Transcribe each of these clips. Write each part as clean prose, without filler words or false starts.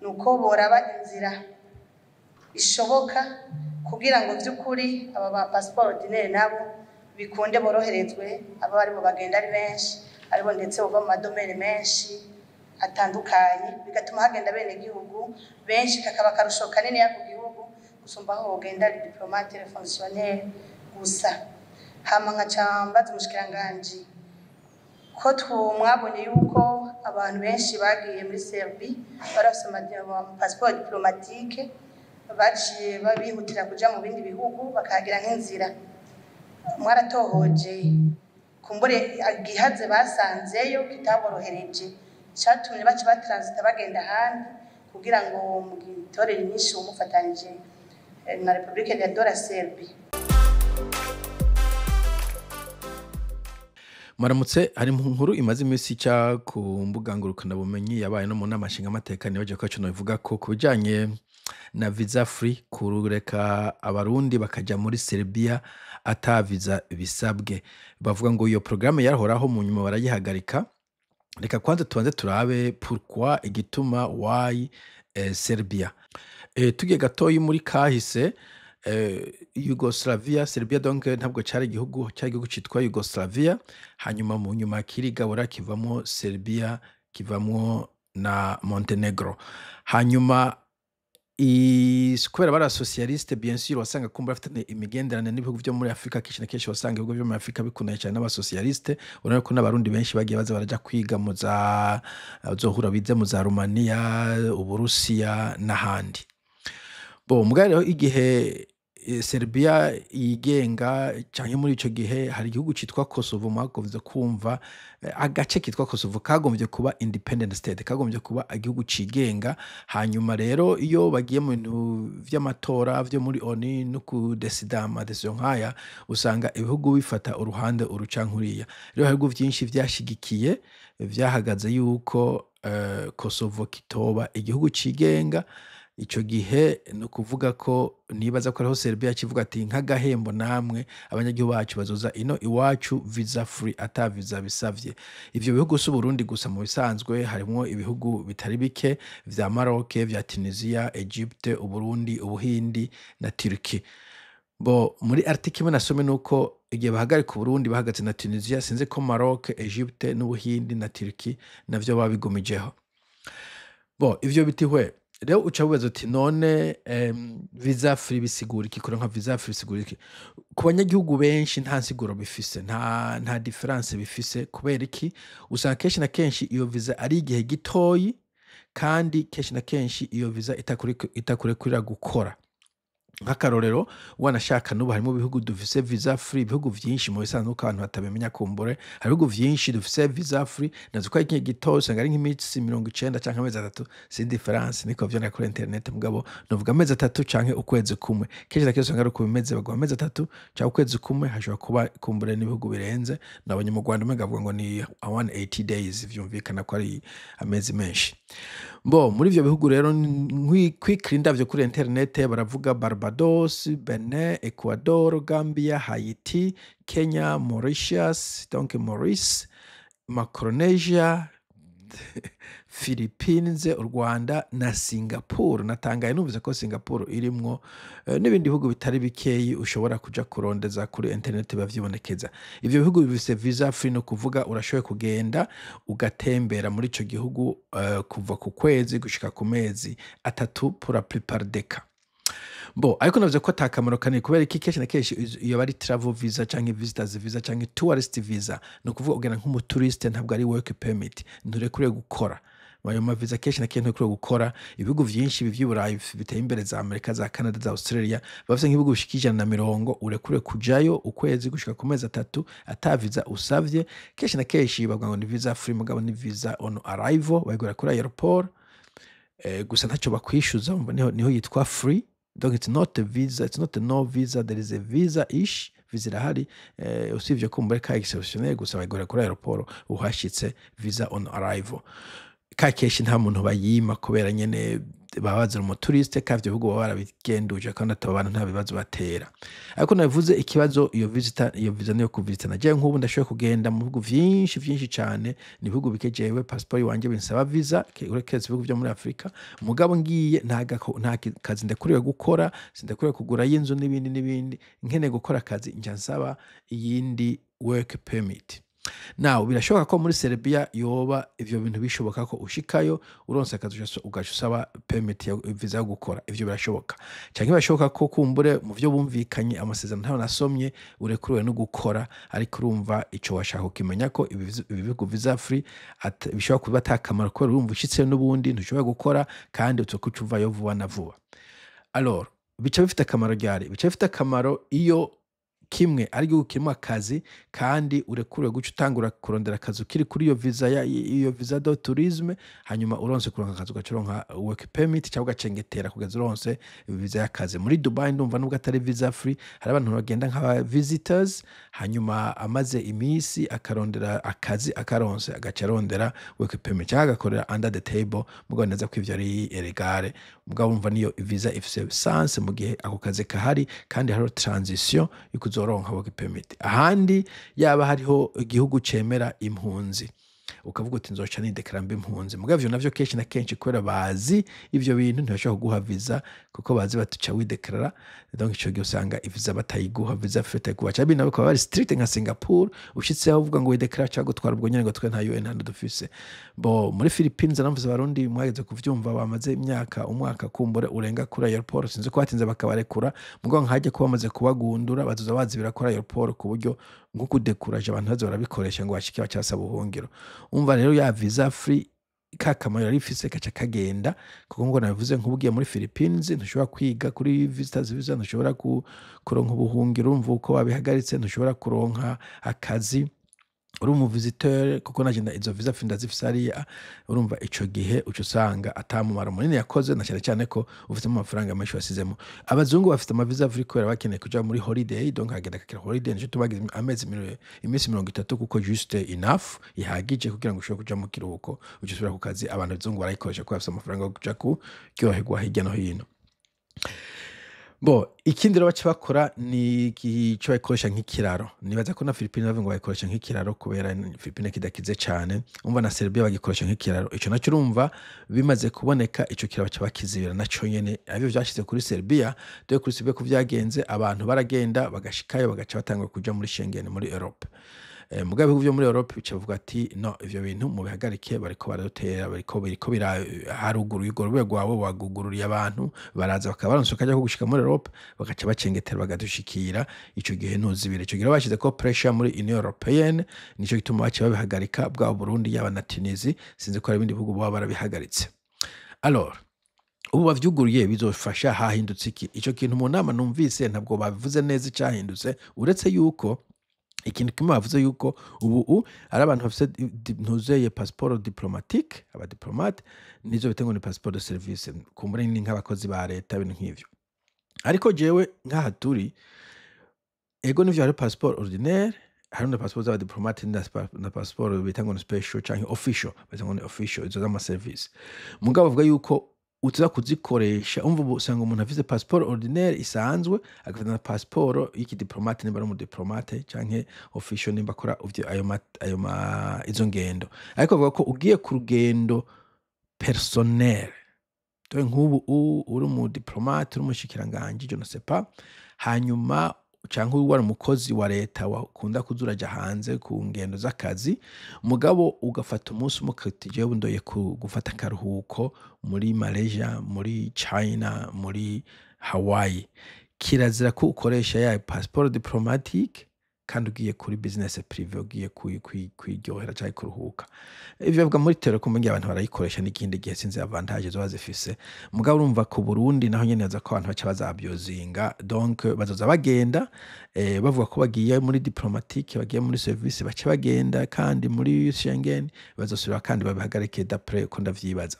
Nuko boraba inzira ishoboka kugira ngo vy'ukuri aba ba passeport ordinaire nabo bikunde boroherezwe, aba barimo bagenda ari benshi, aribo ndetse bava mu ma domaines menshi atandukanye, bigatuma hagenda bene gihugu benshi, kakaba akarusho kanini ku gihugu gusumba aho wogenda ari diplomate, fonctionnaire gusa. Hama nkaca mbaza umushikiranganji ko mwabonye yuko abantu benshi bagiye muri Serbie bari bafise ama passeport diplomatique, baciye bihutira kuja mu bindi bihugu bakahagira nk'inzira. Mwaratohoje kumbure igihaze basanzeyo kitaborohereje catumye baca batransita bagenda ahandi, kugira ngo mugitorere inyishu mufatanije na République de la Serbie? Maramutse. Hari mu nkuru imaze iminsi ica ku mbuga ngurukanabumenyi, yabaye no mu nama nshingamateka, nibagiwe ko ico nobivuga ko ku bijanye na visa free, kureka Abarundi bakaja muri Serbia ata visa bisabwe. Bavuga ngo iyo programme yarahoraho, mu nyuma barayihagarika. Reka kwanza tubanze turabe pourquoi, igituma, why Serbia. Tugiye gatoyi muri kahise, Yugoslavia, Serbia donc ntabwo cari igihugu, cari igihugu citwa Yugoslavia, hanyuma mu nyuma kirigabura kivamwo Serbia, kivamwo na Montenegro. Hanyuma kubera bari abasocialiste, bien sûr, wasanga kumva bafitanye imigenderanire n'ibihugu vyo muri Afrika. Kenshi na kenshi wasanga ibihugu vyo muri Afrika bikundanye cane n'abasocialiste. Urabona ko n'Abarundi benshi bagiye baza baraja kwiga mu za bazohura bize mu za Rumaniya, Uburusiya n'ahandi. Bon, mugabo rero igihe Serbia yigenga, canke muri ico gihe hari igihugu citwa Kosovo, mwagomvye kumva agace kitwa Kosovo kagomvye kuba independent state, kagomvye kuba igihugu cigenga. Hanyuma rero iyo bagiye mu bintu vy'amatora vyo muri ONU no kudesida ama décision nkaya, usanga ibihugu bifata uruhande uru canke uriya. Rero hari ibihugu vyinshi vyashigikiye, vyahagaze yuko Kosovo kitoba igihugu cigenga. Ico gihe ni ukuvuga ko nibaza ko ariho Serbia yaciye ati: "Nk'agahembo namwe abanyagihugu bacu bazoza ino iwacu visa free, ata visa bisavye." Ivyo bihugu si Uburundi gusa, mu bisanzwe harimwo ibihugu bitari bike vya Maroc, vya Tunisia, Egypte, Uburundi, Ubuhindi na Turquie. Bo muri article imwe nasomye nuko igihe bahagarika Uburundi bahagaze na Tunisia, sinzi ko Maroc, Egypte n'Ubuhindi na Turquie navyo babigumijeho. Bo ivyo bitihwe rero, uca wibaza uti: "None visa free bisigura iki? Kuronka visa free bisigura iki?" Ku banyagihugu benshi nta nsiguro bifise, nta différence bifise. Kubera iki? Usanga kenshi na kenshi iyo visa ari igihe gitoyi, kandi kenshi na kenshi iyo visa itakurekurira gukora. Nk'akarorero, wanashaka n'ubu harimo ibihugu dufise visa free, ibihugu vyinshi mu bisanzwe, uko abantu batabimenya kumbure, hari ibihugu vyinshi dufise visa free nazo ko ari igihe gito, usanga ari nk'iminsi 90 canke amezi 3, si différence niko vyandika kuri internet, mugabo novuga amezi 3 canke ukwezi kumwe. Kenshi na kenshi usanga ari uko bimeze, baguha amezi 3 canke ukwezi kumwe. Hashobora kuba kumbure n'ibihugu birenze. Nabonye mu Rwanda umenga bavuga ngo ni 180 days, vyumvikana ko ari amezi menshi. Bo muri ivyo bihugu rero, kwikira indavyo kuri internet, baravuga Barbados, Benin, Ecuador, Gambia, Haiti, Kenya, Mauritius, donc Maurice, Micronesia, Philippines, u Rwanda na Singapore. Natangaye numvise ko Singapore irimwo, n'ibindi bihugu bitari bikeyi ushobora kuja kurondeza kuri internet bavyibonekeza. Ivyo bihugu bifise visa free, no kuvuga urashoboye kugenda ugatembera muri ico gihugu kuva ku kwezi gushika ku mezi 3 pour la plupart des cas. Bo ariko navuze ko ata kamaro kanini. Kubera iki? Kenshi na kenshi iyo aba ari travel visa canke visitors visa canke tourist visa, ni ukuvuga ugenda nk'umutouriste, ntabwo ari work permit, nturekuriwe gukora. Ayo maviza kenshi na kenshi nturekuriwe gukora. Ibihugu vyinshi vy'i Burayi biteye imbere, za Amerika, za Canada, za Australia, bafise nk'ibihugu bishika 120 urekuriwe kujayo ukwezi gushika ku mezi 3 ata visa usavye. Kenshi na kenshi bavuga ngo ni visa free, mugabo ni visa on arrival, bayigura kuri aéroport gusa ntacyo bakwishyuza. Umva niho yitwa free. Donc it's not a visa, it's not a no visa, there is a visa ish, visa irahari, usibye ko muri ka exceptionnel gusa bayigura kuri aéroport uhashitse, visa on arrival. Ka kenshi nta muntu bayima kubera nyene Baba bazira umutouriste, kandi ivyo bihugu baba barabigenduje kandi abo bantu nta bibazo batera. Ariko nabivuze, ikibazo iyo visita, iyo visa niyo kuvisita. Najewe nk'ubu ndashoboye kugenda mu bihugu vyinshi vyinshi cane, ni ibihugu bike jewe passport iwanje binsaba visa, uretse ibihugu vyo muri Afrika. Mugabo ngiye nta kazi ndekuriwe gukora, sindekuriwe kugura y'inzu n'ibindi n'ibindi. Nkeneye gukora akazi, nja nsaba iyindi work permit. Now birashoboka ko muri Serbia yoba ivyo bintu bishoboka ko ushikayo, uronse akazi, ugaca usaba permit ya visa yo gukora. Ivyo birashoboka, canke birashoboka ko kumbure mu vyo bumvikanye, amasezerano ntayo nasomye, urekuriwe no gukora. Ariko urumva ico washaka kukimenya ko ibi bihugu visa free bishobora kuba ata kamaro, kubera urumva ushitse n'ubundi ntushobora gukora kandi uzokuca uvayo vuba na vuba. Alors bica bifite akamaro ryari? Bica bifite akamaro iyo kimwe ari igihugu kirimo akazi kandi urekuriwe guca utangura kurondera akazi ukiri kuri iyo visa ya iyo visa de tourisme. Hanyuma uronse kuronka akazi, ugaca uronka work permit cyangwa ugacengetera kugeza uronse visa y'akazi. Muri Dubai ndumva nubwo atari visa free, hari abantu bagenda nk'aba visitors, hanyuma amaze iminsi akarondera akazi, akaronse agaca arondera work permit cyangwa agakorera under the table. Mugabo neza ko ivyo ari illégal. Mugabo urumva niyo visa ifise sens mu gihe ako kazi kahari kandi hariho transition yo kuzoronka work permit. Ahandi yaba hariho igihugu cemera impunzi, ukavuga uti nzoca nidekara mba impunzi. Mugabo ivyo navyo kenshi na kenshi, kubera bazi ivyo bintu, ntibashobora kuguha visa kuko bazi batuca widekarara. Donc ico gihe usanga visa batayiguha, visa free batayiguha, canke nabo bakaba bari strict nka Singapore, ushitseho uvuga ngo widekara cyangwa gutwara ubwo nyene ngo twe nta UN hano dufise. Bo muri Philippines navuze, Abarundi mwageze kuvyumva, bamaze imyaka, umwaka kumbure urenga kuri aéroport, sinzi ko batinze bakabarekura. Mugabo nkajya kuba bamaze kubagundura, bazoza bazibira kuri aéroport ku buryo nko kudekuraje abantu baza barabikoresha ngo bashike bacasaba ubuhungiro. Umva rero, ya visa free ka kamaro yari ifise gaca kagenda, kuko ngo nabivuze, nk'ubugiye muri Philippines ntushobora kwiga kuri visitors visa, ntushobora kuronka ubuhungiro, urumva uko babihagaritse, ntushobora kuronka akazi uri umu visiteur, kuko naje izo visa free ndazifise hariya. Urumva ico gihe uca usanga ata mumaro munini yakoze, na cyane cyane ko ufitemo amafaranga menshi wasizemo. Abazungu bafite ama visa free kubera bakeneye kuja muri holiday, donc agenda akakira holiday, nico tubagize amezi iminsi 30, kuko juste enough ihagije kugira ngo ushobore kuja mu kiruhuko, uca usubira ku kazi. Abantu abazungu barayikoresha kubera bafise amafaranga yo kuja kuryoherwa hirya no hino. Bo ikindi rero baca bakora ni ico bayikoresha nk'ikiraro. Nibaza ko na Philippines bavuga ngo bayikoresha nk'ikiraro, kubera Philippines kidakize cane. Umva na Serbia bagikoresha nk'ikiraro. Ico naco urumva bimaze kuboneka, ico kiraro baca bakizibira naco nyene. Arivyo vyashize kuri Serbia. Dore kuri Serbia ko vyagenze, abantu baragenda bagashikayo, bagaca batangura kuja muri Schengen, muri Europe. Mugabo ibihugu vyo muri Europe bica bivuga ati no, ivyo bintu mubihagarike, bariko baradutera, bariko biriko bira haruguru y'urwo rwego rwawe wagugururiye, abantu baraza bakaba baronse akajya ko gushika muri Europe, bagaca bacengetera bagadushikira. Ico gihe ntuzibire. Ico gihe bashize ko pressure muri Union Européenne, nico gituma baciye babihagarika, bwaba Burundi, yaba na Tunisie, sinzi ko hari ibindi bihugu baba barabihagaritse. Alors ubu bavyuguruye bizofasha? Hahindutse iki? Ico kintu mu nama numvise ntabwo babivuze neza icyahindutse, uretse yuko ikintu kimwe bavuze yuko ubu ari abantu bafise ntuzeye passeport diplomatique, abadiplomate, nizo bita ngo ni passeport de service, kumbure ni nk'abakozi ba leta, ibintu nk'ivyo. Ariko jewe nk'aha turi, ego nivyo, hari passeport ordinaire, hari na passeport z'abadiplomate na passeport bita ngo ni special canke official, bita ngo ni official, izo z'ama service. Mugabo bavuga yuko uza kuzikoresha, umva ubu usanga umuntu afise passeport ordinaire isanzwe, agafata na passeport y'ikidiplomate nimba ari umudiplomate, canke official nimba akora ivyo ayo ma izo ngendo. Ariko bavuga ko ugiye ku rugendo personnel, dore nk'ubu uri umudiplomate, uri umushikiranganji, je ne sais pas, hanyuma canke wari umukozi wa leta wakunda kuza uraja hanze ku ngendo z'akazi, mugabo ugafata umunsi umwe ukati jewe ndoye gufata akaruhuko muri Malaysia, muri China, muri Hawaii, kirazira ko ukoresha ya passeport diplomatique kandi ugiye kuri business privé, ugiye kwiryohera canke kuruhuka. Ivyo bavuga muri telecom ngira abantu barayikoresha n'ikindi gihe, sinzi avantage zoba zifise. Mugabo urumva ku Burundi naho nyene nibaza ko abantu baca bazabyozinga, donc bazoza bagenda bavuga ko bagiye muri diplomatique, bagiye muri service, baca bagenda kandi muri Schengen, bazosubira kandi babihagarike, d'après ko ndavyibaza.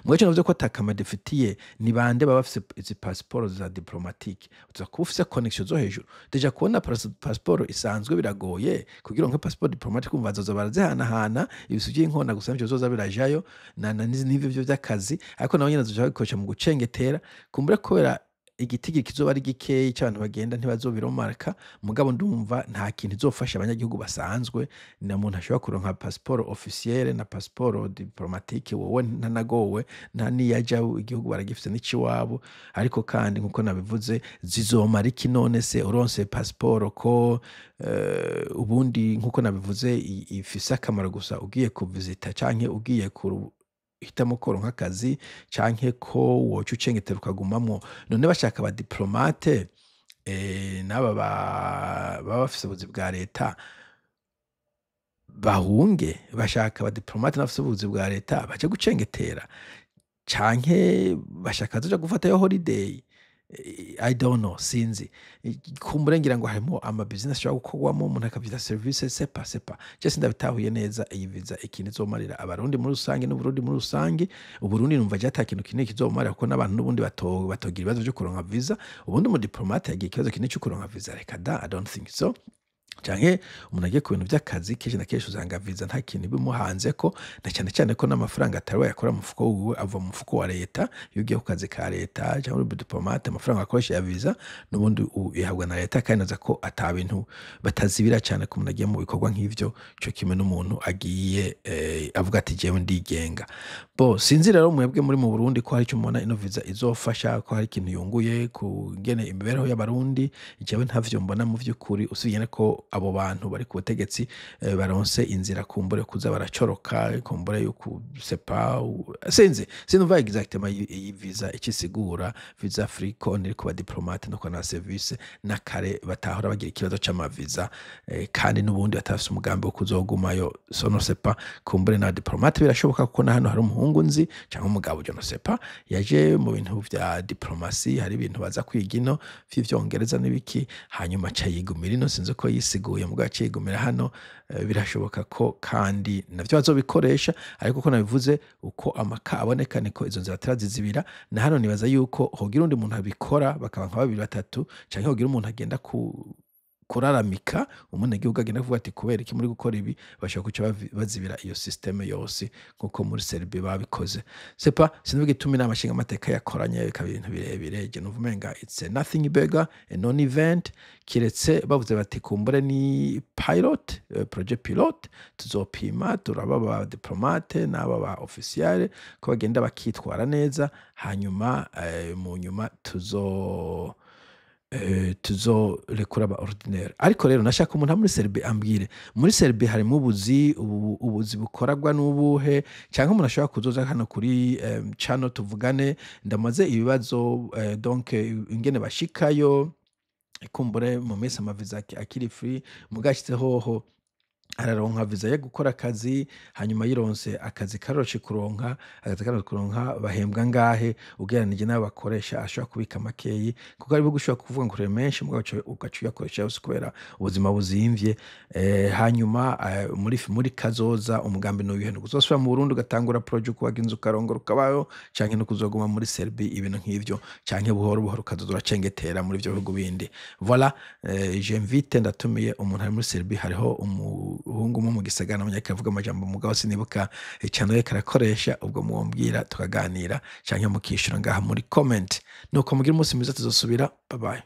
Mugabo ico navuze ko ata kamaro dufitiye, ni bande baba bafise izi pasiporo za diplomatique? Uza kuba ufise connexion zo hejuru. Déjà kubona pasiporo isanzwe biragoye, kugira ngo pasiporo diplomatique, umva, bazoza barazihanahana ibisu vy'inkona gusa, nivyo bizoza birajayo n'ivyo vyo vy'akazi, ariko nabo nyene bazoca babikoresha mu gucengetera kumbura, kubera igitigiri kizoba ari gikeyi c'abantu bagenda, ntibazobiromarka. Mugabo ndumva nta kintu izofasha abanyagihugu basanzwe. Na muntu ashobora kuronka pasiporo officielle na pasiporo diplomatique, wowe ntanagowe, nta niyaja, igihugu baragifise n'iciwabo. Ariko kandi, nkuko nabivuze, zizomara iki none se uronse pasiporo ko ubundi, nkuko nabivuze, ifise akamaro gusa ugiye kuvizita canke ugiye hitamo koronka akazi canke ko woca ucengetera ukagumamwo? None bashaka aba diplomate n'aba baba bafise ubuzi bwa leta bahunge? Bashaka aba diplomate n'abafise ubuzi bwa leta baje gucengetera, canke bashaka bazoja gufatayo holiday? I don't know, sinzi. Kumbure ngira ngo harimo ama business ashobora gukorwamo, umuntu akavyita service, c'est pas. Je sindabitahuye neza iyi visa ikintu izomarira Abarundi muri rusange n'Uburundi muri rusange. Uburundi numva je ata kintu kinini kizomarira, kuko n'abantu n'ubundi batogira ibibazo vyo kuronka visa. Ubundi umu diplomate yagira ikibazo kinini co kuronka visa? Reka da, I don't think so. Canke umuntu agiye ku bintu vy'akazi, kenshi na kenshi usanga visa nta kintu ibimuhanzeko, na cane cane ko n'amafaranga atari we yakora mu mufuko wiwe, ava mu mufuko wa leta. Iyo ugiye ku kazi ka leta canke uri diplomate, amafaranga akoresha ya visa n'ubundi uyahabwa na leta. Kandi naza ko ata bintu batazibira cane ku muntu agiye mu bikorwa nk'ivyo, co kimwe n'umuntu agiye avuga ati: "Jewe ndigenga." Bo sinzi rero mwebwe muri mu Burundi ko hari ico mubona ino visa izofasha, ko hari ikintu yunguye ku ngene imibereho y'Abarundi. Jewe ntavyo mbona mu vy'ukuri, usibye ko abo bantu bari ku butegetsi baronse inzira kumbure kuza baracoroka, kumbure yuko sepa, sinzi, sinumva exactement iyi visa ico isigura. Visa free ko iri ku ba diplomate no na service na kare batahora bagira ikibazo c'ama visa, kandi n'ubundi batafise umugambi wo kuzogumayo. So no sais pas, kumbure na diplomate birashoboka, kuko na hano hari umuhungu nzi canke umugabo, je ne sais pas, yaje mu bintu vya diplomasi, hari ibintu baza kwiga ino vy'ivyongereza n'ibiki, hanyuma aca yigumira ino. Sinzi ko yisiguye, mugabo aca yigumira hano. Birashoboka ko kandi navyo bazobikoresha, ariko uko nabivuze, uko amaka aboneka niko izo nzira atarazizibira. Na hano nibaza yuko hogira undi muntu abikora, bakaba nka babiri batatu, canke hogira umuntu agenda ku kuraramika umunyagihugu, agenda kuvuga ati: "Kubera iki muri gukora ibi?" Bashobora guca bazibira iyo système yose, nkuko muri Serbie babikoze. C'est pas, sinzi igituma inama nshingamateka yakoranye bikaba ibintu birebire. Je numva umenga it's a nothing burger, a non event, kiretse bavuze bati: "Kumbure ni pilot, projet pilote, tuzopima, turaba ba diplomate n'aba ba officiel ko bagenda bakitwara neza, hanyuma mu nyuma tuzorekura aba ordinaire." Ariko rero nashaka umuntu muri Serbie ambwire: muri Serbie harimo ubuzi, ubuzi bukoragwa n'ubuhe? Cyangwa umuntu ashobora kuzoza hano kuri channel tuvugane, ndamaze ibibazo, donc ingene bashikayo, kumbure mu minsi ama visa akiri free, mugashitse hoho araronka visa yo gukora akazi, hanyuma yironse akazi karoroshe kuronka, akazi karoroshe kuronka, bahembwa ngahe ugereranije n'abo bakoresha, ashobora kubika makeyi, kuko hari ibihugu ushobora kuvuga ngo urebe menshi, mugabo ugaca uyakoresha yose kubera ubuzima buzimvye. Hanyuma muri kazoza umugambi n'uyuhe? Ni ukuzosubira mu Burundi ugatangura projet, ukubaka inzu, ukarongora, ukabayo, canke no kuzoguma muri Serbie, ibintu nk'ivyo, canke buhoro buhoro ukazoza uracengetera muri ivyo bihugu bindi? Voilà, j'invite, ndatumiye umuntu ari muri Serbie. Hariho umuhungu umwe mu gisagara nabonye ariko avuga amajambo, mugabo sinibuka channel yariko arakoresha. Ubwo mwombwira tukaganira, canke mukishura ngaha muri comment. Nuko mugira umunsi mwiza, tuzosubira. Bye bye.